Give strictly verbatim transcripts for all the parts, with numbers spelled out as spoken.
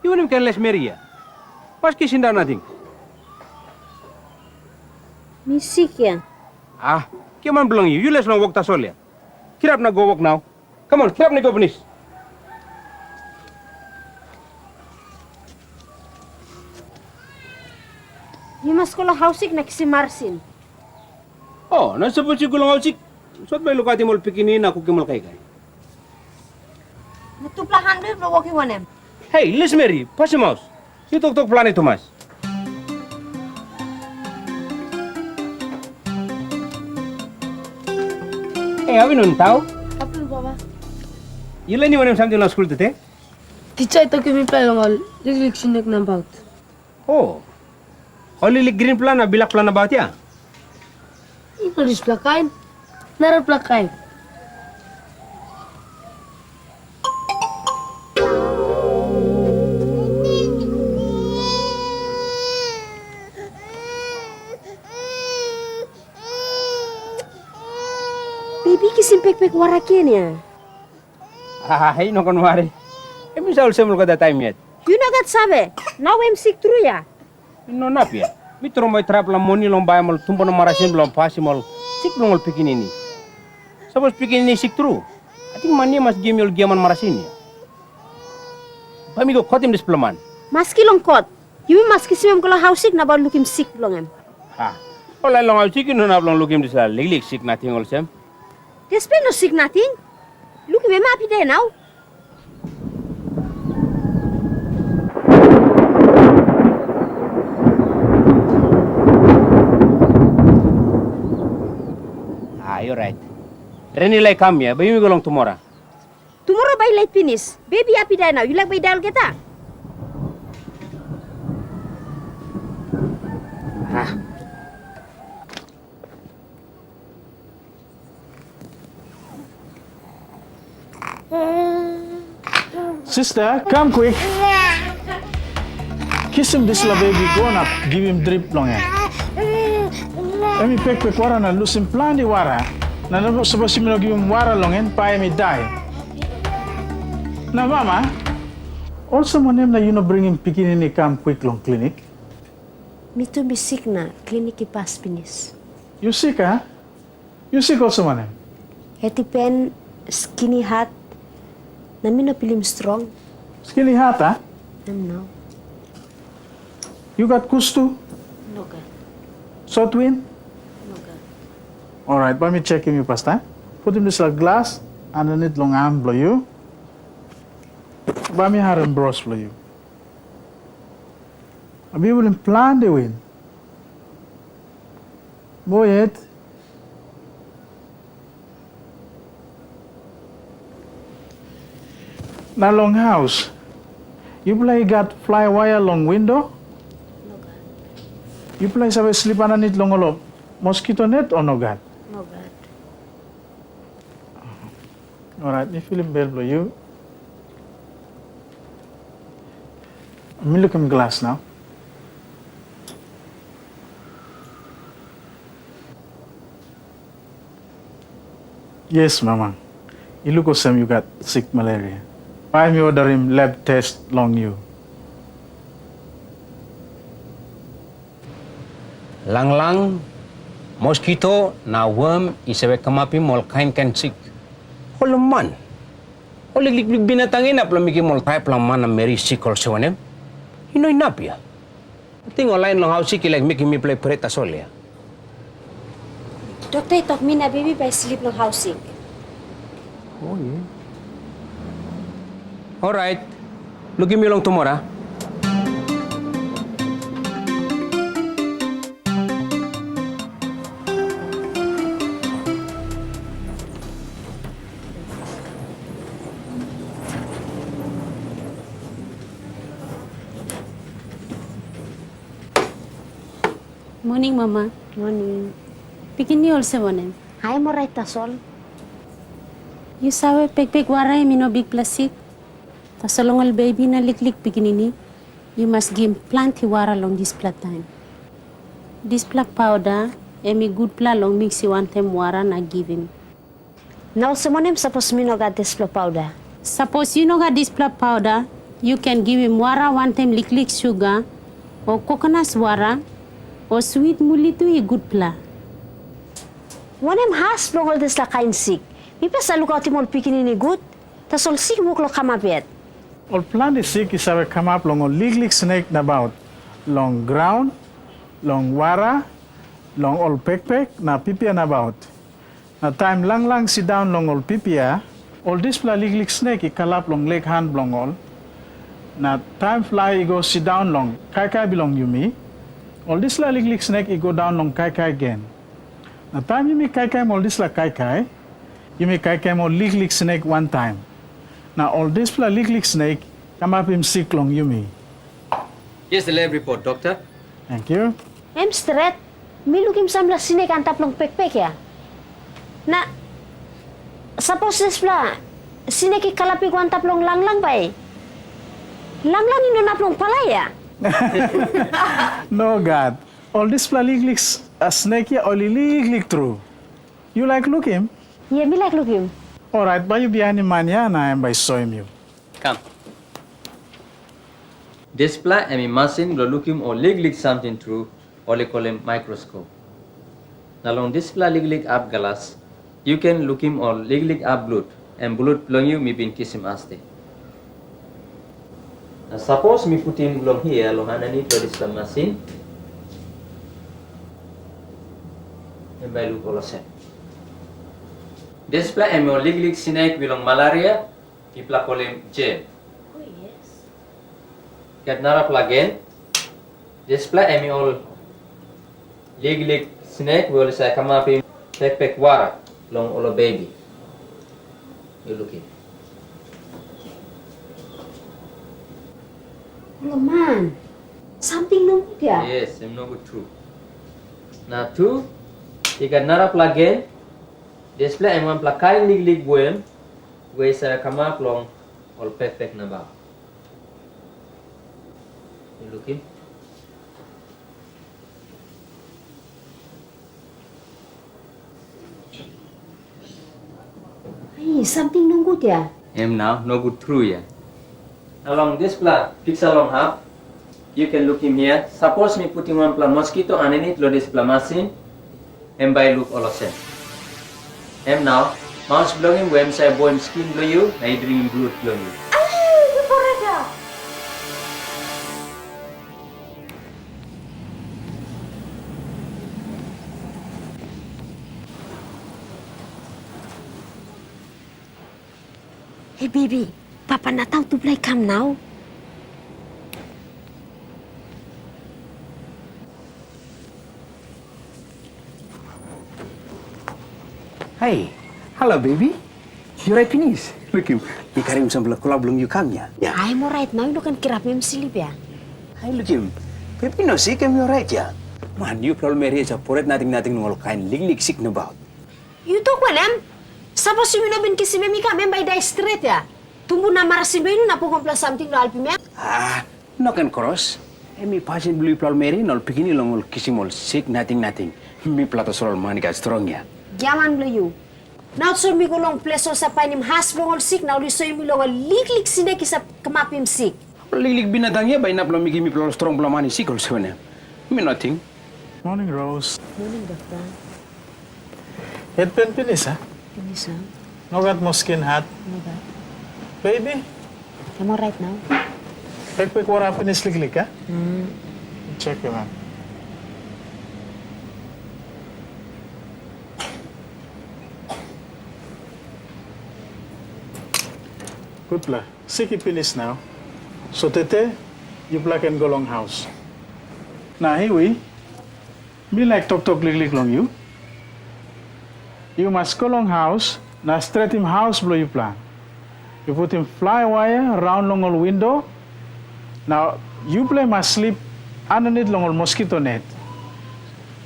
Yu wanem kain les meri ya? Maski sindaun nating. Mi sik ya. Ah, giaman bilong yu, yu les long wok tasol ya. Kirap na go wok nau. Kam on, kirap na go pinis. Yu mas go long haus sik na kisim marasin. O, na sapos yu go long haus sik, sot bai lukautim ol pikinini na kukim ol kaikai. Na tupela han bilong wokim wanem? Hei, les meri, pasim maus. Yu toktok planti tumas. Hei, avinun tau. Avinun, papa. Yu learnim wanem samting long skul tete? Tisa i tokim mipela long ol liklik snek nabaut. O, ol liklik grinpela na bilakpela nabaut ya? I no dispela kain. Narapela kain. Bebi kisim pekpek wara gen ya. Ah, i no ken wari. Em i sa olsem olgeta taim yet. Yu no gat save, nau em sik tru ya. I no inap yet. Mi tromoi trapela moni long baim ol tumbuna marasin bilong pasim ol sik bilong ol pikinini. Sapos pikinini i sik tru, ating man ya mas givim ol giaman marasin ya. Bai mi go kotim dispela man. Maski long kot, yumi mas kisim em go long haus sik na bai lukim sik bilong em. Ha, ol lain long haus sik i no inap long lukim dispela liklik sik nating olsem. Dispela i no sik nating. Lukim em apide nau. Ah, yu rait. Ren i laik kam ya, bai yumi go long tumora. Tumora bai i lait pinis. Bebi apide nau, yu laik bai i dai olgeta? Ah. Sista, kam kwik. Kisim dispela bebi go na givim drip long em. Em i pekpek wara na lusim planti wara. Na sapos yumi no givim wara long em, bai em i dai. Na mama, olsem wanem na yu no bringim pikinini i kam kwik long klinik? Mi tu mi sik na klinik i pas pinis. Yu sik, a? Yu sik olsem wanem? Het i pen, skin i hat, na mi no pilim strong. Skin i hat, a? Em nau. Yu gat kus tu? Nogat. Sot win? Nogat. Orait, bai mi sekim yu pastaim. Putim dispela glas aninit long han bilong yu. Bai mi harim bros bilong yu. Bai yu winim planti win. Go yet. Na long haus, yupela i gat flai waia long windo? Nogat. Yupela i save slip aninit long ol moskito net, o nogat? Nogat. Orait, mi filim bel bilong yu. Mi lukim glas nau. Yes, mama. I luk olsem yu gat sik malaria. Bai mi odarim lab test long yu. Langlang, moskito na wam i save kamapim ol kain kain sik. Ol man, ol liklik binatang inap long mekim ol traipela man na meri sik olsem wanem? I no inap ya. Ating ol lain long haus sik i laik mekim mipela i pret tasol ya. Dokta i tok mi na bebi bai slip long haus sik. Oh, yeah. Orait, lukim yu long tumora. Moning, Mama. Moning. Pikinini olsem wanem? Em orait tasol. Yu save, pekpek wara em i no bikpela sik. Tasol long ol bebi na liklik pikinini, yu mas givim planti wara long dispela taim. Dispela pauda, em i gutpela long miksim wantaim wara na givim. Na olsem wanem sapos mi no gat dispela pauda? Sapos yu no gat dispela pauda, Yu ken givim wara wantaim liklik suga, o kokonas wara, o swit muli tu i gutpela. Wanem as bilong ol dispela kain sik? Mipela save lukautim ol pikinini gut, tasol sik wok long kamap yet. Ol planti sik i save kamap long ol liklik snek nabaut, long graun, long wara, long ol pekpek na pipia nabaut. Na taim langlang sindaun long ol pipia, ol dispela liklik snek i kalap long lek han bilong ol. Na taim flai i go sindaun long kaikai bilong yumi, ol dispela liklik snek i go daun long kaikai gen. Na taim yumi kaikaim ol dispela kaikai, yumi kaikaim ol liklik snek wantaim. Na ol dispela liklik snek kamapim sik long yumi. Here's the lab report, Doctor. Thank you. Em stret, mi lukim sampela snek antap long pekpek ya. Na sapos dispela snek i kalap i go antap long langlang, bai langlang i no inap long palai ya. Nogat. Ol dispela liklik s-, a, snek ya, ol i liklik tru. Yu laik lukim? Ye, mi laik lukim. Orait, bai yu bihainim man ya na em bai i soim yu. Kam. Dispela em i masin bilong lukim ol liklik samting tru, ol i kolim mikroskop. Na long dispela liklik hap glas, yu ken lukim ol liklik hap blut, em blut bilong yu mi bin kisim asde. Na sapos mi putim long hia, long aninit long dispela masin, em bai i luk olsem. Dispela em ol liklik snek bilong malaria, mipela kolim jem. Oh, yes. Gat narapela gen. Dispela em i ol liklik snek we ol i save kamapim pekpek wara long ol bebi. Yu lukim. Ol man, samting nogut ya. Yes, em nogut tru. Na tu, i gat narapela gen. Dispela em wanpela kain liklik wem we i save kamap long ol pekpek nabaut. Yu lukim. Ai, samting nogut ya. Em nau nogut tru ya. Na long dispela piksa long hap, yu ken lukim hia, sapos mi putim wanpela moskito aninit long dispela masin, em bai i luk olsem. Em nau, maus bilong en we em save boim skin bilong yu na i dringim blut bilong yu. Ai, yu pret ya. Hei, bebi, papa na tau tupela i kam nau. Hei, halo, bebi. Yu orait pinis? Lukim, mi karim sampela kula bilong yu kam ya. Ya. Ai, em orait nau, yu no ken kirapim em slip ya. Ai, lukim, bebi no sik, em i orait ya. Man, yupela ol meri i save pret nating nating long ol kain liklik sik nabaut. Yu tok wanem? Sapos yumi no bin kisim em i kam, em bai i dai stret ya. Tumbuna marasin bilong yu na pukim wanpela samting long helpim em. A, no ken kros. Em i pasin bilong yupela ol meri na ol pikinini long ol kisim ol sik nating nating. Mipela tasol ol man i gat strong ya. Giaman bilong yu. Na olsem mi go long ples ol save painim as bilong ol sik na ol i soim mi long ol liklik snek i save kamapim sik. Ol liklik binatang ya bai inap long mekim mipela ol strongpela man i sik olsem wanem? Mi nating. Morning, Rose. Morning, dokta. Het pen pinis, a? Pinis, a? No gat moa skin hat? No gat. Baby? Em orait nau. Pekpek wara pinis liklik, a? Mm. Check him out. Gutpela. Sik i pinis nau. So tete, yupela ken go long haus. Na Hiwi, mi laik toktok liklik long yu. Yu mas go long haus na stretim haus bilong yupela. Yu putim flai waia raun long ol windo, na yupela i mas slip aninit long ol moskito net.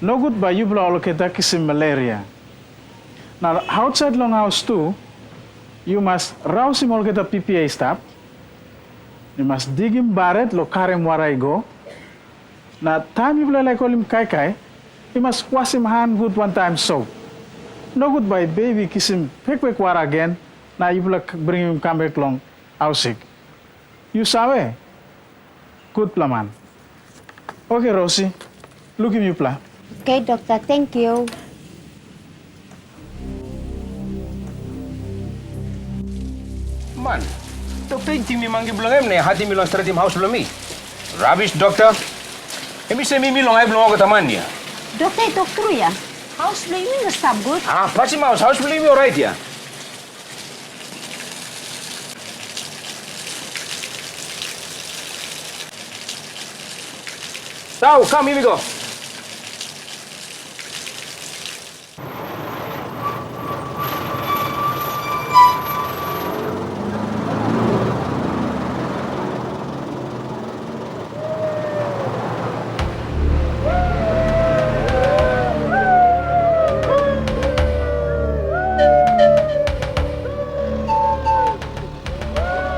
Nogut bai yupela olgeta kisim malaria. Na ausait long haus tu, yu mas rausim olgeta pipia i stap. Yu mas digim baret long karim wara i go. Na taim yupela i laik holim kaikai, yu mas wasim han gut wantaim sop. Nogut bai bebi i kisim pekpek wara gen, na yupela k-, bringim em kam bek long haus sik. Yu save? Gutpela man. Oke, Rosi, lukim yupela. Oke, dokta, tenkyu. Man, dokta i ting mi mangi bilong em na i hatim mi long stretim haus bilong mi. Rabis dokta. Em i sem mi long ai bilong olgeta man ya. Dokta i tok tru ya. Haus bilong yumi i no stap gut. Ah, pasim haus, haus bilong yumi orait ya. Tau, kam, yumi go.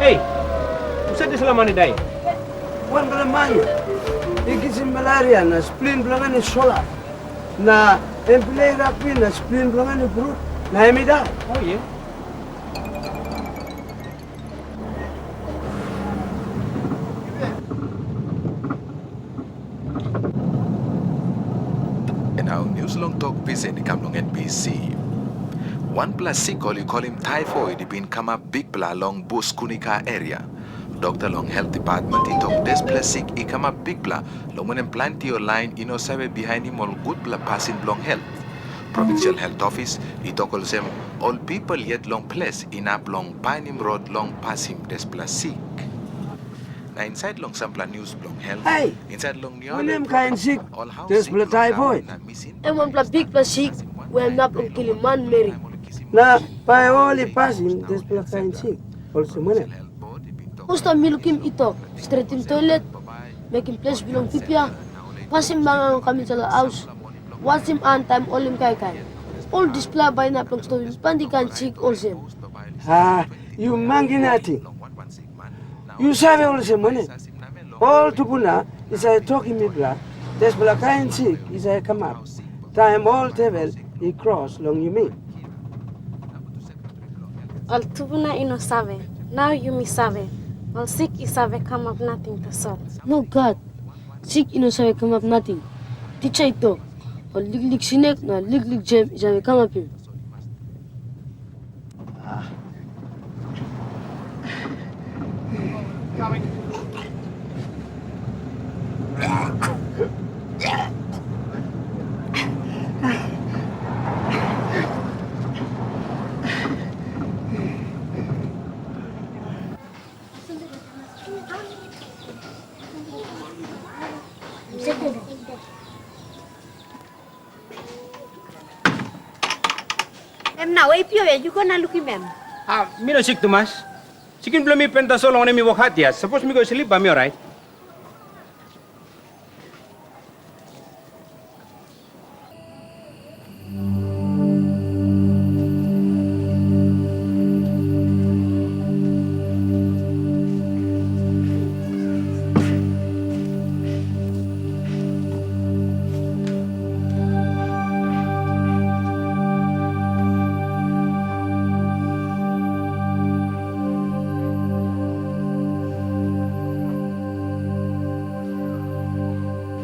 Hei, husat dispela man i dai? Wanpela man ya i kisim malaria na splin bilong en i solap. Na em pilai rakbi na splin bilong en i bruk, na em i dai. Oh, yeah. Na nau nius long tok pisen i kam long N B C. Wanpela sik ol i kolim taifoid i bin kamap bikpela long bus Kunika eria. Dokta long helt depatment i tok dispela sik i kamap bikpela, long wanem, planti ol lain i no save bihainim ol gutpela pasin bilong helt. Provincial Health Office i tok olsem, ol pipel yet long ples inap long painim rot long pasim dispela sik. Na insait long sampela nius bilong helt, insait long niu kain sik dispela taifoid? Em wanpela bikpela sik we em inap long kilim manmeri. Na bai ol i pasim dispela kain sik olsem wanem? Olsem mi lukim i tok, stretim toilet, mekim ples bilong pipia, pasim banga long kam insait long haus, wasim han taim holim kaikai. Ol dispela bai inap long stopim planti kain sik olsem. A, yu mangi nating. Yu save olsem wanem? Ol tumbuna i save tokim mipela, dispela kain sik i save kamap taim ol tewel i kros long yumi. Ol tumbuna i no save, nau yumi save, ol sik i save kamap nating tasol. Nogat, sik i no save kamap nating. Tisa i tok, ol liklik snek na liklik jem i save kamapim. Em nau, Epio ya, yu go na lukim em. A, mi no sik tumas. Skin bilong mi pen tasol, long wanem mi wok hat ya. Sapos mi go slip, bai mi orait.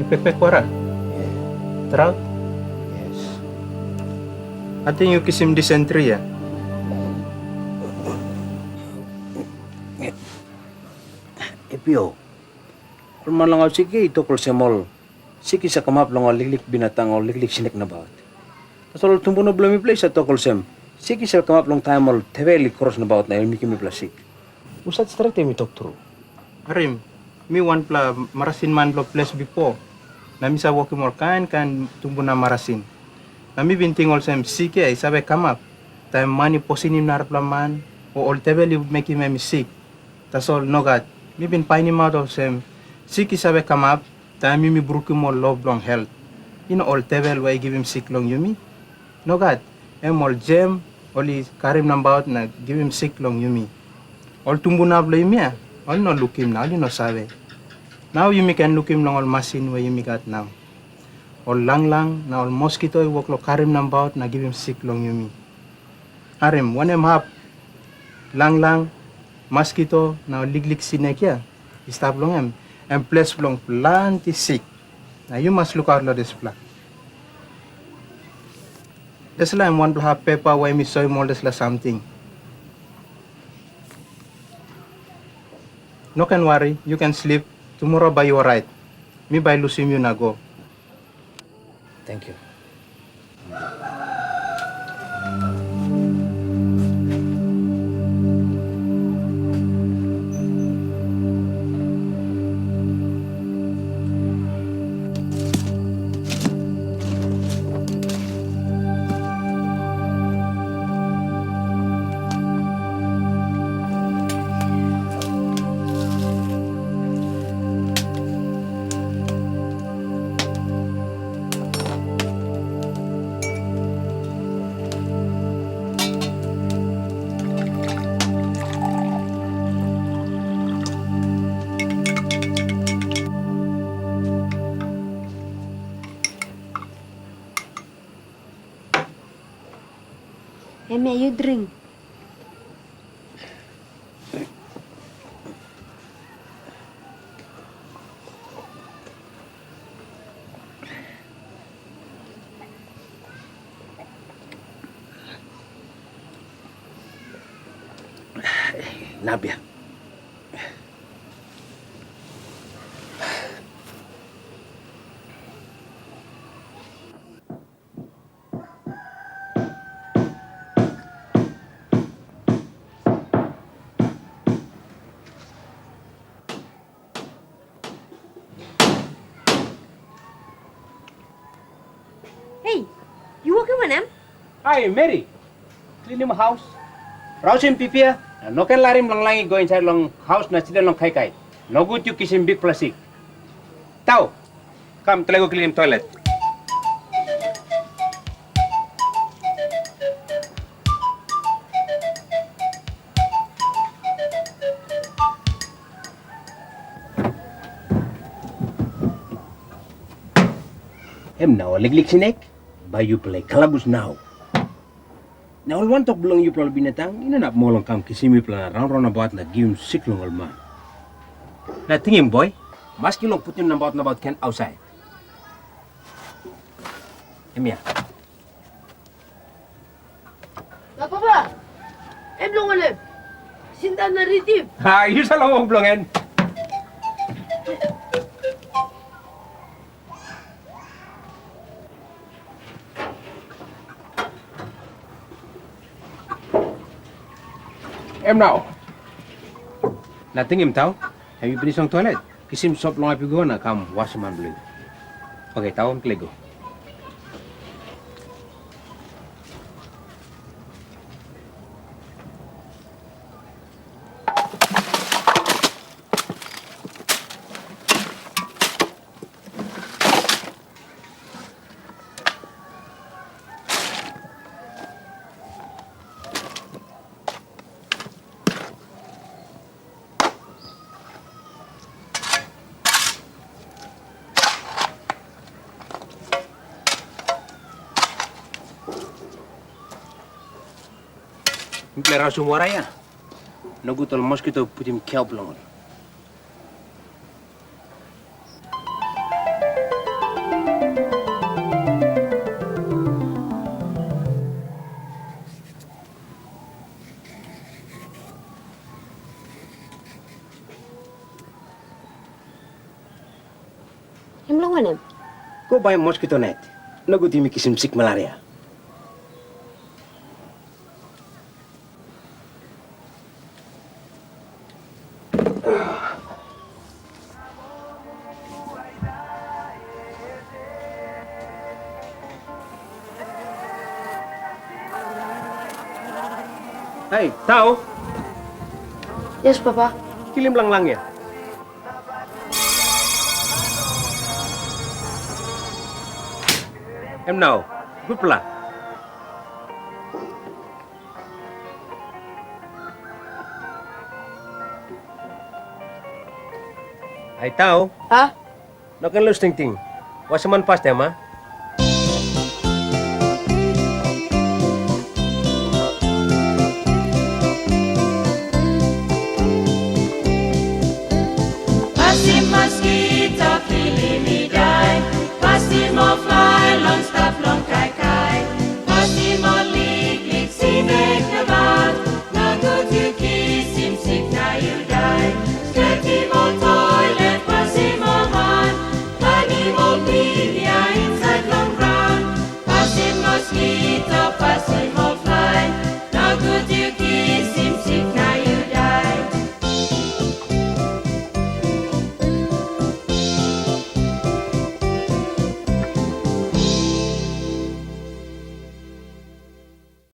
Yu pekpek wara? Traut? Yes. Ating yu kisim disentri ya? Epio, ol man long haus sik i tok olsem ol sik i save kamap long ol liklik binatang, ol liklik snek nabaut. Tasol ol tumbuna bilong mipela i save tok olsem, sik i save kamap long taim ol tewel i kros nabaut na i mekim mipela sik. Husat stret em i tok tru? Harim, mi wanpela marasin man bilong ples bipo, na mi save wokim ol kain kain tumbuna marasin. Na mi bin ting olsem, sik ya i save kamap taim man i posinim narapela man, o ol tewel i mekim em i sik. Tasol nogat, mi bin painimaut olsem, sik i save kamap taim yumi brukim ol lo bilong helt. I no ol tewel we i givim sik long yumi. Nogat, em ol jem ol i karim nabaut na givim sik long yumi. Ol tumbuna bilong yumi ya, ol i no lukim na ol i no save. Nau yumi ken lukim long ol masin we yumi gat nau. Ol langlang na ol moskito i wok long karim nabaut na givim sik long yumi. Harim, wanem hap langlang Maskito na ol liklik snek ya i stap long em, em ples bilong planti sik. Na yu mas lukaut long dispela. Dispela em wanpela hap pepa we em i soim ol dispela samting. No ken wari, yu ken slip. Tumora bai yu orait. Mi bai lusim yu na go. Thank you. Em ya, yu dring. Nabia. Hei, yu wokim wanem? Hai, Meri. Klinim haus. Rausim pipia, na no ken larim langlang i go insait long haus na sindaun long kaikai. Nogut yu kisim bikpela sik. Tau, kam, tale go klinim toilet. Em na ol liklik snek, bai yupela i kalabus nau. Na ol wantok bilong yupela ol binatang i no inap moa long kam kisim yupela na raun raun nabaut na givim sik long ol man. Na tingim, boy, maski long putim nabaut nabaut ken ausait. Em ya. Na papa, em long wanem? Sindaun na ritim. Ha, yu salim wok bilong en. Em nau. Na tingim, Tau, em yu pinis long toilet. Kisim sop long hap i go na kam wasim han bilong yu. Oke, Tau, em klia go. Mipela rausim wara ya. Nogut ol moskito putim kiau bilong ol. Em long wanem? Go baim moskito net. Nogut yumi kisim sik malaria. Hei, Tau. Yes, Papa. Kilim langlang ya. Em nau, gutpela. Ai Tau. Ha? No ken lus tingting. Wasim han pastaim, a? Mosquito kilim i dai, pasim ol fly long stap long kaikai, pasim ol liklik sinek nabaut, nogut yu kisim sik na yu dai. Stretim ol toilet, pasim ol han, planim ol pinia insait long graun, pasim mosquito